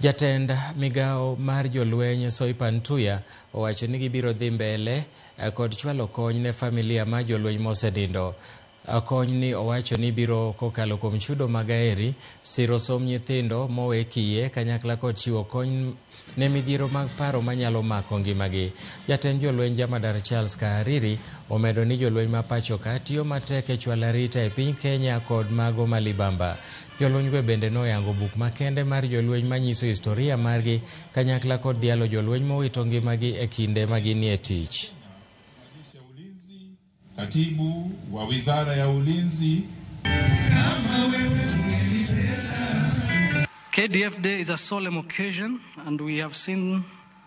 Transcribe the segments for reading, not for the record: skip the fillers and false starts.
Jatend migawo mar jolweny Soipan Tuya owacho ni gibiro dhi mbele kod chwalo kony ne familia mar jolweny mosenindo. Kony ni owacho ni biro kokalo kuom chudo mag aeri, siro somb nyithindo mowe kiye kanyakla kod chiwo kony ne midhiero mag paro manyalo mako ngimagi. Jatend jolweny Jamadar Charles Kahariri omedo ni jolweny ma pachoka tiyo matek e chwalo arita e piny Kenya kod mago ma libamba. Jolweny go bende noyango buk makende mar jolweny manyiso historia margi kanyakla kod dhialo jolweny mowito ngimagi e kinde ma ginie tich. Katibu wa Wizara ya Ulinzi. KDF Day is a solemn occasion, and we have seen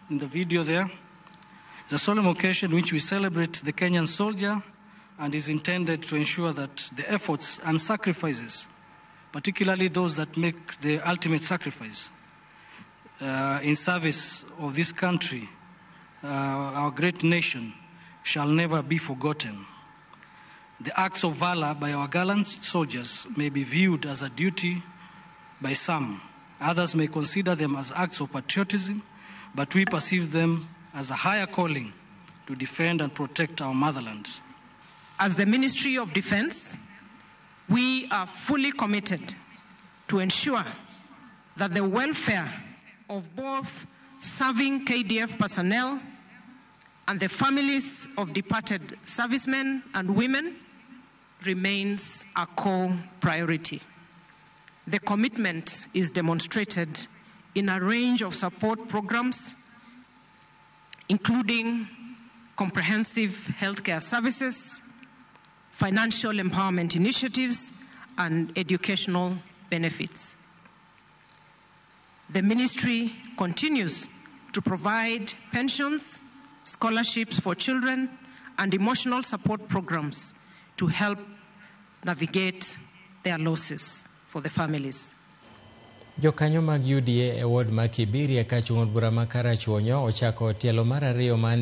in the video there, it's a solemn occasion which we celebrate the Kenyan soldier and is intended to ensure that the efforts and sacrifices, particularly those that make the ultimate sacrifice in service of this country, our great nation, shall never be forgotten. The acts of valor by our gallant soldiers may be viewed as a duty by some. Others may consider them as acts of patriotism, but we perceive them as a higher calling to defend and protect our motherland. As the Ministry of Defense, we are fully committed to ensure that the welfare of both serving KDF personnel and the families of departed servicemen and women remains a core priority. The commitment is demonstrated in a range of support programs, including comprehensive healthcare services, financial empowerment initiatives, and educational benefits. The ministry continues to provide pensions, scholarships for children, and emotional support programs to help navigate their losses for the families. Jokanyo mag UDA e ward ma Kibiria kachung' od bura ma Karachuonyo ochako tielo mar ariyo mar